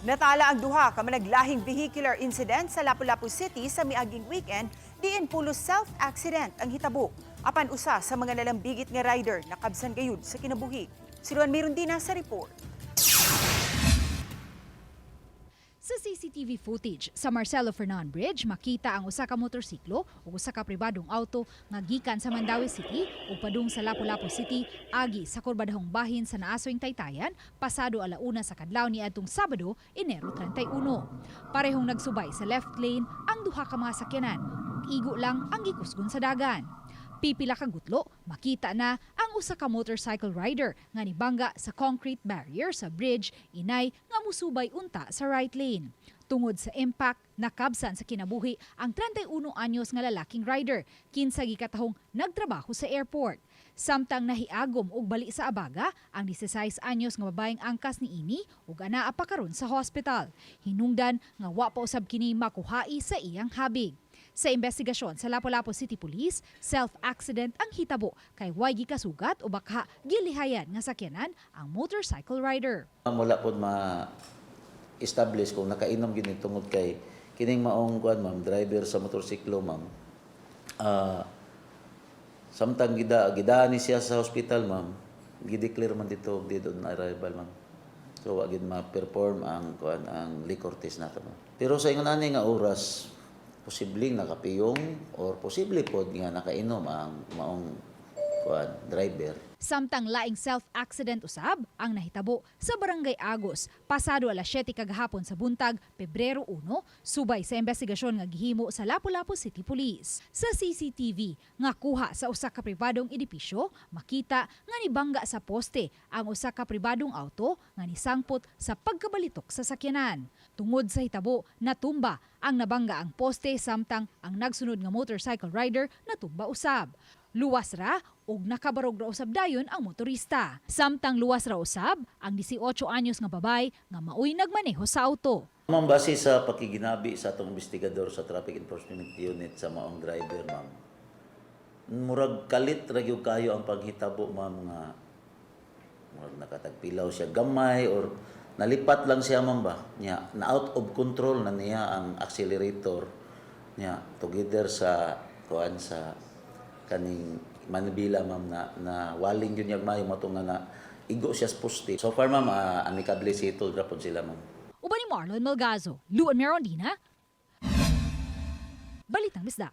Natala ang duha ka managlahing vehicular incident sa Lapu-Lapu City sa miaging weekend, diin pulos self-accident ang hitabo. Apan usa sa mga nalambigit nga rider nakabsan gayud sa kinabuhi. Si Luan Mirundina sa report. Sa CCTV footage sa Marcelo Fernan Bridge, makita ang usa ka motorsiklo ug usa ka pribadong auto nga gikan sa Mandaue City ug padung sa Lapu-Lapu City agi sa kurbadahong bahin sa Naasoing Taytayan pasado 1:00 sa kadlaw niadtong Sabado, Enero 31. Parehong nagsubay sa left lane ang duha ka mga sakyanan ug igo lang ang gikusgon sa dagan. Pipila ka gutlo, makita na ang usa ka motorcycle rider nga nibangga sa concrete barrier sa bridge inay nga musubay unta sa right lane. Tungod sa impact, nakabsan sa kinabuhi ang 31 anyos nga lalaking rider, kinsa gikatahong nagtrabaho sa airport. Samtang nahiagom og bali sa abaga ang 16 anyos nga babaeng angkas niini ug anaa pa karon sa hospital. Hinungdan nga wa pa usab kini makuhai sa iyang habig. Sa investigasyon sa Lapu-Lapu City Police, self-accident ang hitabo kay way gikasugat o baka gilihayan nga sakyanan ang motorcycle rider. Ma'am, wala pod ma establish kung nakainom gini tungod kay kining maong kuan, ma'am, driver sa motorsiklo, ma'am. Samtang gida ni siya sa hospital, ma'am, gideclare man dito og dead on arrival, ma'am. So wa gid ma-perform ang kuan, ang liquor test nato, ma'am. Pero sa ingon ani nga oras, posibleng nakapiyong or posible pod nga nakainom ang maong kuan, driver. Samtang laing self-accident usab ang nahitabo sa Barangay Agos pasado 7:00 kagahapon sa buntag, Pebrero 1, subay sa investigasyon nga gihimo sa Lapu-Lapu City Police. Sa CCTV nga kuha sa usa ka pribadong edipisyo, makita nga nibangga sa poste ang usa ka pribadong auto nga nisangpot sa pagkabalitok sa sakyanan. Tungod sa hitabo, natumba ang nabangga ang poste samtang ang nagsunod nga motorcycle rider natumba usab. Luwas ra ug nakabarog ra usab dayon ang motorista. Samtang luwas ra usab ang 18 anyos nga babay nga maoy nagmaneho sa auto. Ma'am, base sa pakiginabi sa atong investigador sa Traffic Enforcement Unit sa maong driver, ma'am. Murag kalit ra gyud kayo ang panghitabo, ma'am, nga murag nakatagpilaw siya gamay or nalipat lang siya, ma'am, ba. Nya na out of control na niya ang accelerator niya together sa kuan, sa kaning manibela, ma'am, na na waling yun niya mayo mato nga na igo siya sa poste. So far, ma'am, amicably settled ra pod sila, ma'am. Uban ni Marlon Malgazo, Luan Merondina, Balitang Bisdak.